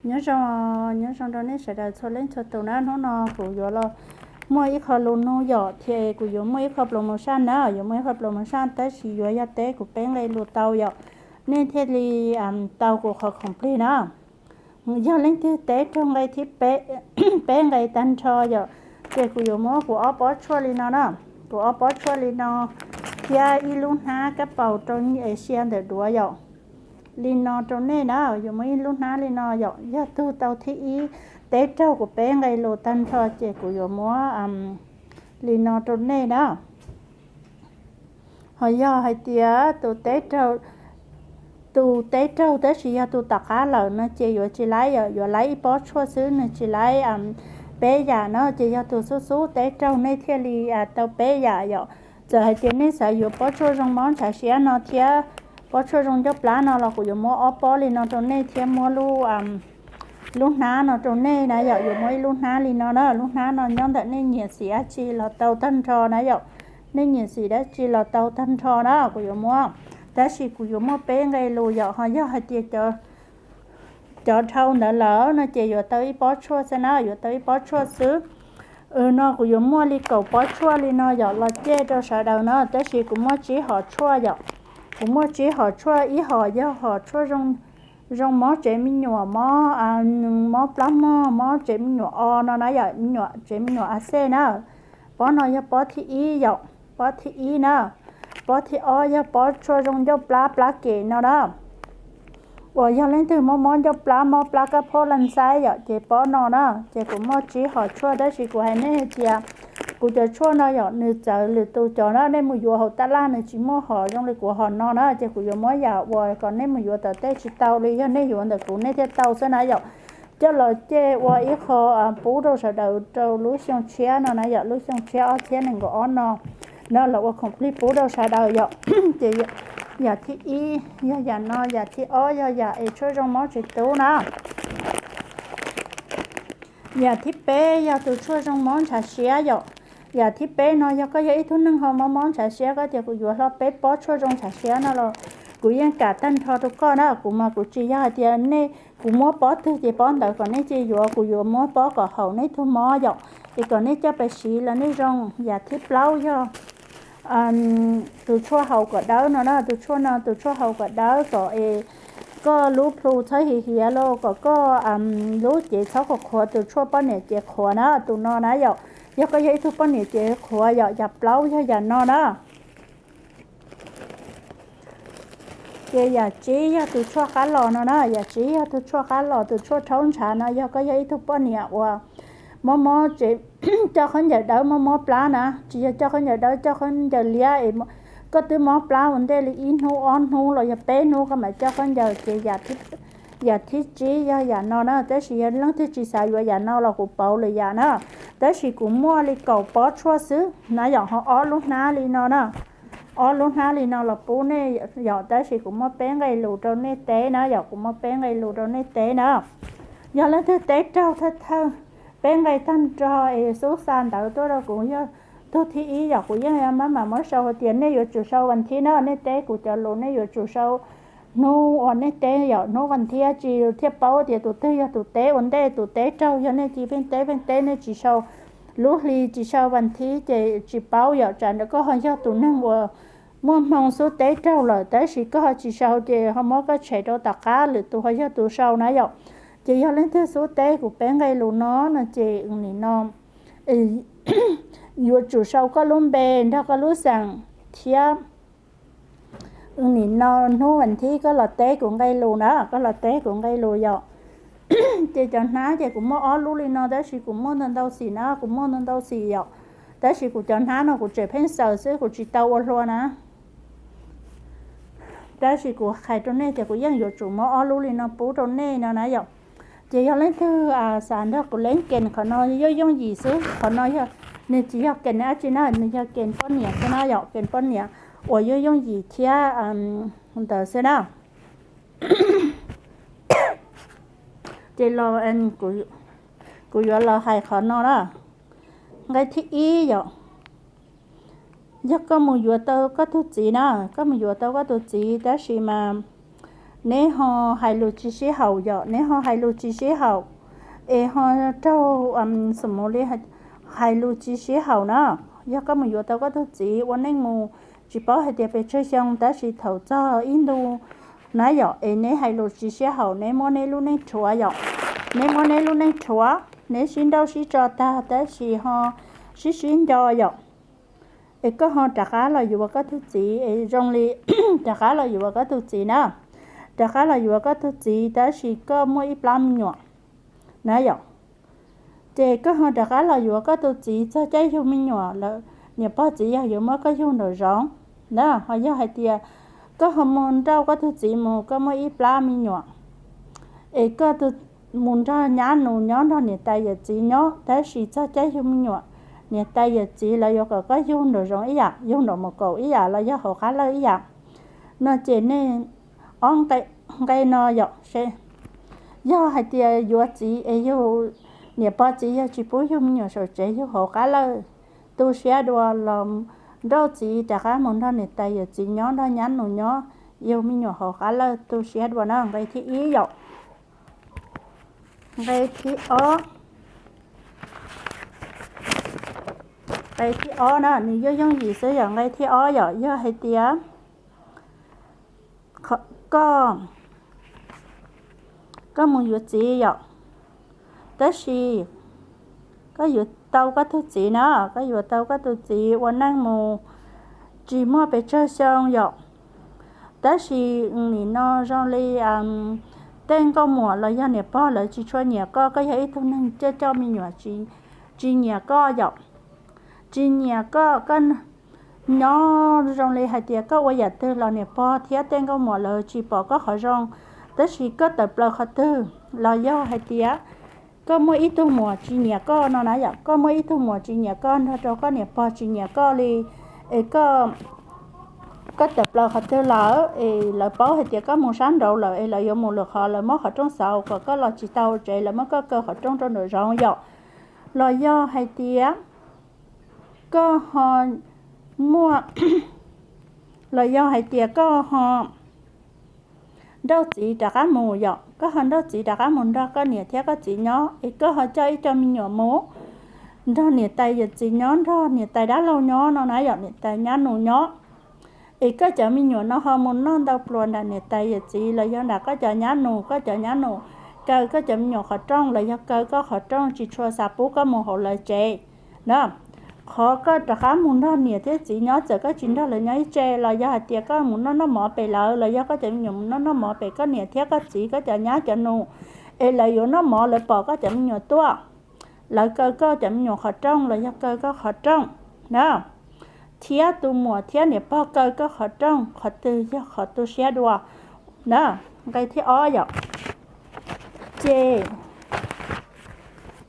Nyob zoo, nyob zoo rau nej sawv daws txhua leej txhua tus na. Hnub no kuv yuav los muaj ib qho lus nug yom, thiab kuv yuav muaj ib qho promotion na, yuav muaj ib qho promotion tab sis yuav yog teb kuv peb nqe lus tau yom, nej thiaj li tau kuv qhov khoom plig na. Yog leej twg teb raug nqe thib peb nqe tag nrho yom, ces kuv yuav muab kuv ob pob tshuaj li no na, kuv ob pob tshuaj li no, thiab ib lub hnab kab paus rau sia ntawm duav yom, li no rau nej na. Yuav muab ib lub hnab li no yom, yog tug tau thib ib teb raug kuv peb nqe lus tag nrho ces kuv yuav muab li no rau nej na. Ho yog hais tias tus teb raug, tus teb raug tab sis yog tus tom qab lawm no ces yuav tsis laib yom, yuav laib ib pob tshuaj xwb, nws tsis laib peb yam na. Ces yog tus xub xub teb raug nej thiaj li tau peb yam yom. Txawm hais tias nej xav yuav pob tshuaj zoo mob ntshav siab no thiab pob tshuaj zoo ncauj plab no los kuv yuav muab ob pob li no rau nej thiab muab lub lub hnab no rau nej na yom. Yuav muab ib lub hnab li no na, lub hnab no nyob ntawm nej nyiam xim dab tsi los tau tag nrho na yom, nej nyiam xim dab tsi los tau tag nrho na. Kuv yuav muab, tab sis kuv yuav muaj peb nqe lus yom. Ho yog hais tias cov dhau ntawd lawm no ces yuav tau ib pob tshuaj xwb na, yuav tau ib pob tshuaj xwb. No kuv yuav muaj li kaum pob tshuaj li no yom, los cej rau sawv daws na, tab sis kuv muaj tsib hom tshuaj yom. Kuv muaj tsib hom tshuaj, ib hom yog hom tshuaj zoo mob tsev me nyuam, mob, mob plab mog, mob tsev me nyuam o no na yom, me nyuam tsev me nyuam a xej na. Pob no yog pob thib ib yom, pob thib ib na. Pob thib ob yog pob tshuaj zoo ncauj plab plab kem no na. Uas yog leej twg mob mob ncauj plab, mob plab kab phob laj xaib yom, ces pob no na. Ces kuv muaj tsib hom tshuaj tab sis kuv hais nej hais tias kuv cov tshuaj no yom, nws txawv lwm tus cov na, nej mus yuav hauv tab laj nws tsis muaj hom zoo li kuv hom no na, ces kuv yuav muab yam uas kom nej mus yuav tom tej tsis tau li, yog nej yuav ntawm kuv nej thiaj tau xwb na yom. Coj los cej ua ib qho pub rau sawv daws rau lub xyoo tshiab no na yom, lub xyoo tshiab ob txhiab nees nkaum ob no, no los ua khoom plig pub rau sawv daws yom. Ces yam thib ib yog yam no, yam thib ob yog yam es tshuaj zoo mob tsev tub na. Yam thib peb yog tus tshuaj zoo mob ntshav siab yom. Yam thib peb no yog koj yog ib tug neeg ho mob mob ntshav siab, koj tias kuv yuav hlo peb pob tshuaj zoo ntshav siab no los kuv yeej kam tag nrho rau koj na. Kuv mas kuv tsis yog hais tias nej, kuv muab pob twg ces pob ntawd kom nej cia yuav, kuv yuav muab pob kom haum nej tug mob yom, es kom nej coj pes siv los nej zoo. Yam thib plaub yog tus tshuaj haus kom dawb no na, tus tshuaj no tus tshuaj haus kom dawb kom es koj lub plhu txhob hiv hiav los kom koj lub cev txhob qhuav qhuav, tus tshuaj poj niam cev qhuav na, tus no na yom. Yog koj yog ib tug poj niam cev qhuav yom, yam plaub yog yam no na. Ces yam tsib yog tus tshuaj qab los no na, yam tsib yog tus tshuaj qab los, tus tshuaj rhaub ntshav no yog koj yog ib tug poj niam uas mob mob tsev, coj khaub ncaws dawb mob mob plab na, tsis yog coj khaub ncaws dawb, coj khaub ncaws liab es koj twb mob plab ua ntej li ib hnub ob hnub los yog peb hnub koj mam coj khaub ncaws, ces yam thib tsib yog yam no na. Tab sis yog leej twg tsis xav yuav yam no los kuv pauv lwm yam na, tab sis kuv muaj li kaum pob tshuaj xwb na yom, ho ob lub hnab li no na, ob lub hnab li no los pub nej yom, tab sis kuv muaj peb nqe lus rau nej teb na yom, kuv muaj peb nqe lus rau nej teb na. Yog leej twg teb raug thawj thawj peb nqe tag nrho es xub xa ntawv tuaj rau kuv yog tug thib ib yom, kuv yeej maj mam muab sau hais tias nej yuav tsum sau vas thib na, nej teb kuv cov lus nej yuav tsum sau hnub uas nej teb yom, hnub vas thib tsis thiaj paub tias tus twg yog tus teb ua ntej, tus teb raug. Yog nej cia pheej teb pheej teb nej tsis sau lub hli tsis sau vas thib ces tsis paub yom, tsam ntawd koj ho yog tus neeg uas muaj hmoo xub teb raug lawm tab sis koj ho tsis sau ces ho muab koj tshem rau tom qab lwm tus ho yog tus sau na yom. Ces yog leej twg xub teb kuv peb nqe lus no no ces nim no yuav tsum sau koj lub npe nrog koj lub xeem thiab nim no hnub vas thib koj los teb kuv nqe lus na, koj los teb kuv nqe lus yom. Ces cov hnab ces kuv muaj ob lub li no tab sis kuv muaj ntau ntau xim na, kuv muaj ntau ntau xim yom, tab sis kuv cov hnab no kuv tseem pheej xaws xwb, kuv tsis tau ua hlua na. Tab sis kuv hais rau nej tias kuv yeej yuav tsum muab ob lub li no pub rau nej no na yom. Ces yog leej twg xav nrog kuv leeb kees qhov no yooj yooj yim xwb, qhov no yog, nws tsis yog kees dab tsi na, nws yog kees poj niam xwb na yom, kees poj niam uas yooj yooj yim thiab ntawd xwb na. Ces los kuv yuav los hais qhov no na. Nqe thib ib yom, yog koj mus yuav tau koj tus txiv na, koj mus yuav tau koj tus txiv tab sis mas Neb ho hais lus tsis sib haum yom, neb ho hais lus tsis sib haum, es ho raug, xam mus li hais lus tsis sib haum na. Yog koj mus yuav tau koj tug txiv ua neej mus tsis paub hais tias pes tsawg xyoo, tab sis thaum txog ib ntu na yom, es neb hais lus tsis sib haum, neb muab neb lub neej rhuav yom, neb muab neb lub neej rhuav, neb sib nrauj sib tso tag tab sis ho sib sib nco yom. Es koj ho rov qab los yuav koj tug txiv, es zoo li rov qab los yuav koj tug txiv na, rov qab los yuav koj tug txiv tab sis koj muaj ib plab me nyuam na yom. Ces koj ho rov qab los yuav koj tug txiv txog caij yug me nyuam lawm, niam pog txiv yawg yuav muab koj yug nraum zoov na. Ho yog hais tias koj ho mus nrauj koj tug txiv mus, koj muaj ib plab me nyuam, es koj mus nrog nyab nus nyob nrog niam tais yawm txiv nyob, tab sis txog caij yug me nyuam, niam tais yawm txiv lawv yuav kom koj yug nraum zoov ib yam, yug nraum mus kaum ib yam los yog hauv qab lawj ib yam. No ces nej ob nqe no yom, yog hais tias yuav txiv es yug, niam pog txiv yawg tsis pub yug me nyuam saum tsev, yug hauv qab lawj, tu siab dua los nrauj txiv rov qab mus nrog niam tais yawm txiv nyob, nrog nyab nus nyob, yug me nyuam hauv qab lawj, tu siab dua na. Nqe thib ib yom. Nqe thib ob, nqe thib ob na, nws yooj yooj yim xwb yom. Nqe thib ob yom, yog hais tias koj, koj mus yuav txiv yom, tab sis koj yuav tau koj tug txiv na, koj yuav tau koj tug txiv ua neej mus tsis muaj pes tsawg xyoo yom, tab sis nim no zoo li tej nkauj muam los yog niam pog lawv tsis tshua nyiam koj, koj yog ib tug neeg coj coj me nyuam tsis nyiam koj yom, tsis nyiam koj, koj nyob zoo li hais tias koj ua yam twg los niam pog thiab tej nkauj muam lawv tsis pom koj qhov zoo, tab sis koj tawm plaws qhov twg los yog hais tias koj muaj ib tug muam tsis nyiam koj no na yom, koj muaj ib tug muam tsis nyiam koj nrog rau koj niam pog tsis nyiam koj li, es koj, koj tawm plaws qhov twg lawm es lawv paub hais tias koj mus sab nraud lawm es lawv yuav mus lwm qhov, lawv muab qhov rooj xauv kom koj los tsis tau tsev, lawv muab koj kaw qhov rooj rau nraum zoov yom, los yog hais tias koj ho muaj, los yog hais tias koj ho nrauj txiv rov qab mus yom, koj ho nrauj txiv rov qab mus nrog koj niam thiab koj txiv nyob, es koj ho coj ib co me nyuam mus nrog niam tais yawm txiv nyob, nrog niam tais dab laug nyob no na yom, niam tais nyab nus nyob. Es koj cov me nyuam no ho mus noj ntau pluas nram niam tais yawm txiv los yog nram koj cov nyab nus, koj cov nyab nus kaw koj cov me nyuam qhov rooj los yog kaw koj qhov rooj, tsis tshua xav pub koj mus hauv lawv tsev na. Qhov koj rov qab mus nrog niam thiab txiv nyob, txawm koj tsis nrog lawv nyob ib tse los yog hais tias koj mus noj noj mov pem lawv los yog koj cov me nyuam mus noj noj mov pem koj niam thiab koj txiv, koj cov nyab cov nus, es lawv yuav noj mov lawv pom koj cov me nyuam tuaj, lawv kaw koj cov me nyuam qhov rooj los yog kaw koj qhov rooj na, thiab tus muam thiab niam pog kaw koj qhov rooj, qhov twg yog qhov tu siab dua na. Nqe thib ob yom. Ces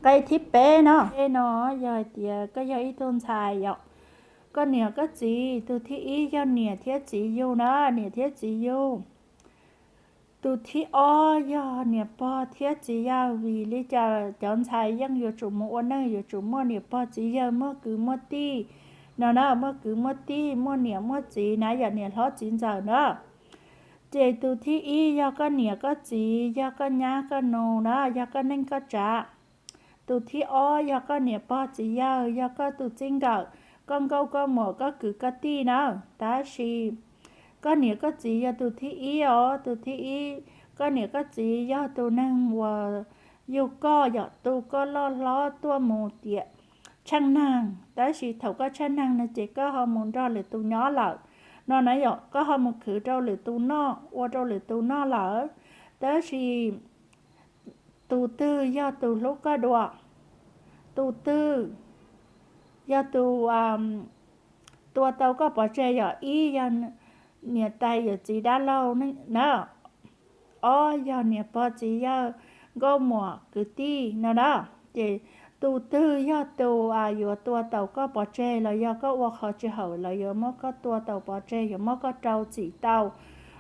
nqe thib peb no, no yog hais tias koj yog ib tug ntxhais yom, koj niam koj txiv, tus thib ib yog niam thiab txiv yug na, niam thiab txiv yug. Tus thib ob yog niam pog thiab txiv yawg, vim li cas cov ntxhais yeej yuav tsum mus ua neej yuav tsum muaj niam pog txiv yawg, muaj kwv muaj tij no na, muaj kwv muaj tij, muaj niam muaj txiv na, yog niam hlob txiv ntxawm na. Ces tus thib ib yog koj niam koj txiv, yog koj nyab koj nus na, yog koj neej koj tsav. Tus thib ob yog koj niam pog txiv yawg, yog koj tus txij nkawm, koj nkauj koj muam, koj kwv koj tij na. Tab sis koj niam koj txiv yog tus thib ib os, tus thib ib, koj niam koj txiv yog tus neeg uas yug koj yom, tu koj loj hlob tuaj mus tiam tsheej neeg, tab sis thaum koj tsheej neeg no ces koj ho mus nrog lwm tus nyob lawm no na yom, koj ho mus khwv rau lwm tus noj, ua rau lwm tus noj lawm. Tab sis tus twg yog tus hlub koj dua, tus twg yog tus tua tau koj pov tseg yom, ib yog niam tais yawm txiv dab laug na, ob yog niam pog txiv yawg, nkauj muam kwv tij no na. Ces tus twg yog tus yuav tua tau koj pov tseg los yog koj ua qhov tsis haum los yuav muab koj tua tau pov tseg, yuav muab koj rau txim tau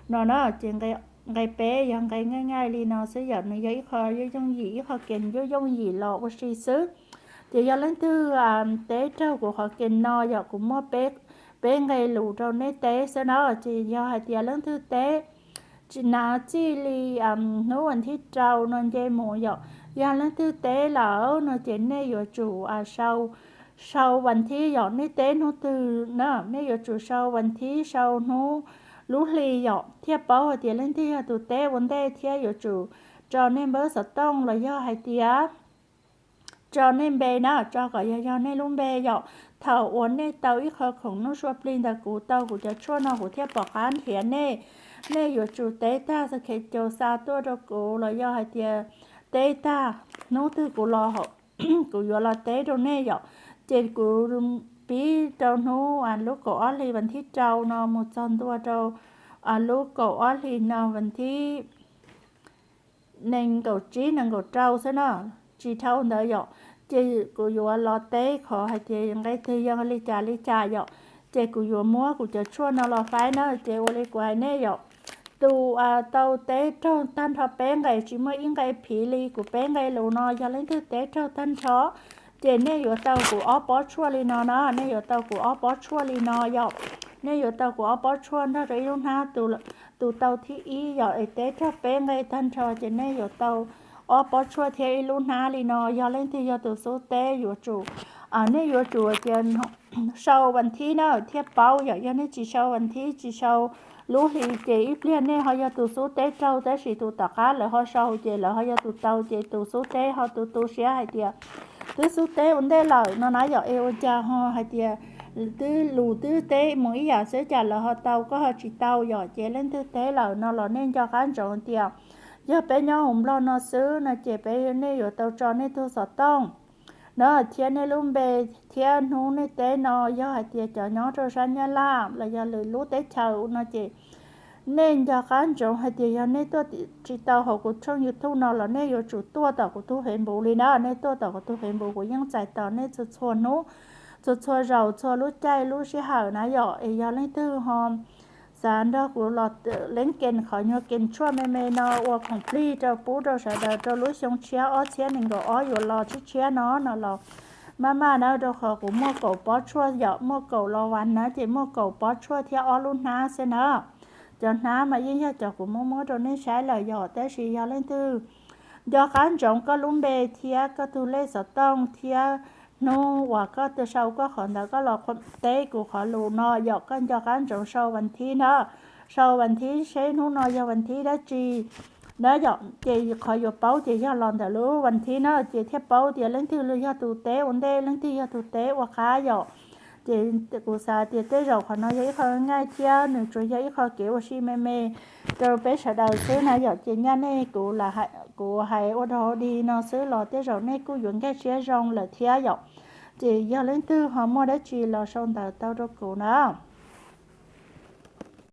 no na. Ces nqe peb yog nqe nqaij nqaij li no xwb yom, nws yog ib qho yooj yooj yim, ib qho kev yooj yooj yim los ua si xwb. Ces yog leej twg teb raug kuv qhov kev no yom, kuv muaj peb nqe lus rau nej teb xwb na. Ces yog hais tias leej twg teb tsis hnav txij li hnub vas thib rau no nce mus yom. Yog leej twg teb lawm no ces nej yuav tsum sau, sau vas thib yom, nej teb hnub twg na nej yuav tsum sau vas thib, sau hnub, lub hli yom, thiaj paub hais tias leej twg yog tus teb ua ntej thiab yuav tsum tso nej npawb xov tooj los yog hais tias tso nej npe na, tso kom yog yog nej lub npe yom. Thaum uas nej tau ib qho khoom noj sua plig ntawm kuv, tau kuv cov tshuaj no kuv thiaj pom qab nrhiav nej. Nej yuav tsum teb tag xab khev caus xa tuaj rau kuv los yog hais tias teb tag hnub twg kuv los, kuv yuav los teb rau nej yom. Ces kuv pib rau hnub lub kaum ob hli vas thib rau no mus txog ntua rau lub kaum ob hli no vas thib nees nkaum tsib nees nkaum rau xwb no, tsis dhau ntawd yom. Ces kuv yuav los teb qhov hais tias nqe twg yog li cas li cas yom, ces kuv yuav muab kuv cov tshuaj no los faib na. Ces ua li kuv hais nej yom, tus tau teb raug tag nrho peb nqe, tsis muaj ib nqe phiv li kuv peb nqe lus no, yog leej twg teb raug tag nrho ces nej yuav tau kuv ob pob tshuaj li no na, nej yuav tau kuv ob pob tshuaj li no yom. Nej yuav tau kuv ob pob tshuaj nrog rau ib lub hnab. Tus tau thib ib yom es teb raug peb nqe tag nrho ces nej yuav tau ob pob tshuaj thiab ib lub hnab li no. Yog leej twg yog tus xub teb yuav tsum, nej yuav tsum tias sau vas thib na thiaj paub yom. Yog nej tsis sau vas thib, tsis sau lub hli ces ib pliag nej ho yog tus xub teb raug, tab sis tus tom qab lawv ho sau ces lawv ho yog tus tau, ces tus xub teb ho tu tu siab hais tias twb xub teb ua ntej lawm no na yom. Es ua cas ho hais tias twb lus twb teb mus ib yam xwb cas lawv ho tau koj ho tsis tau yom. Ces leej twg teb lawm no los nej nco qab ntsoov tias yog peb nyob hauv Nplog no xwb no ces peb, nej yuav tau tso nej tug xov tooj na thiab nej lub npe thiab hnub nej teb no. Yog hais tias cov nyob rau sab Nyab Laj los yog lwm lub teb chaws no ces nej nco qab ntsoov hais tias yog nej tuaj tsis tau hauv kuv tshooj YouTube no los nej yuav tsum tuaj tom kuv tug Facebook li na. Nej tuaj tom kuv tug Facebook kuv yeej txais tos nej txhua txhua hnub, txhua txhua zaus, txhua lub caij lub sij hawm na yom. Es yog leej twg ho xav nrog kuv los leeb kees qhov nyuag kees tshuaj me me no ua khoom plig rau pub rau sawv daws rau lub xyoo tshiab ob txhiab nees nkaum ob yuav los tshiab tshiab no no los maj maj na, rau qhov kuv muaj kaum pob tshuaj yom, muaj kaum los vas na ces muaj kaum pob tshuaj thiab ob lub hnab xwb na. Cov hnab mas yeej yog cov kuv muab muab rau nej saib lawm yom. Tab sis yog leej twg nco qab ntsoov koj lub npe thiab koj tug lej xov tooj thiab hnub uas koj tau sau koj qhov ntawd koj los teb kuv qhov lus no yom, koj nco qab ntsoov sau vas thib na. Sau vas thib seb hnub no yog vas thib dab tsi na yom, ces qhov yuav paub ces yog los ntawm lub vas thib na ces thiaj paub tias leej twg yog tus teb ua ntej, leej twg yog tus teb ua qab yom. Ces kuv xav tias tej zaum qhov no yog ib qho nqaij thiab nws tsuas yog ib qho kev ua si me me rau peb sawv daws xwb na yom. Ces nyaj nej kuv, kuv hais ua dog dig no xwb los tej zaum nej kuj yuav nkag siab zoo lawm thiab yom. Ces yog leej twg ho muaj dab tsi los sau ntawv tau rau kuv na.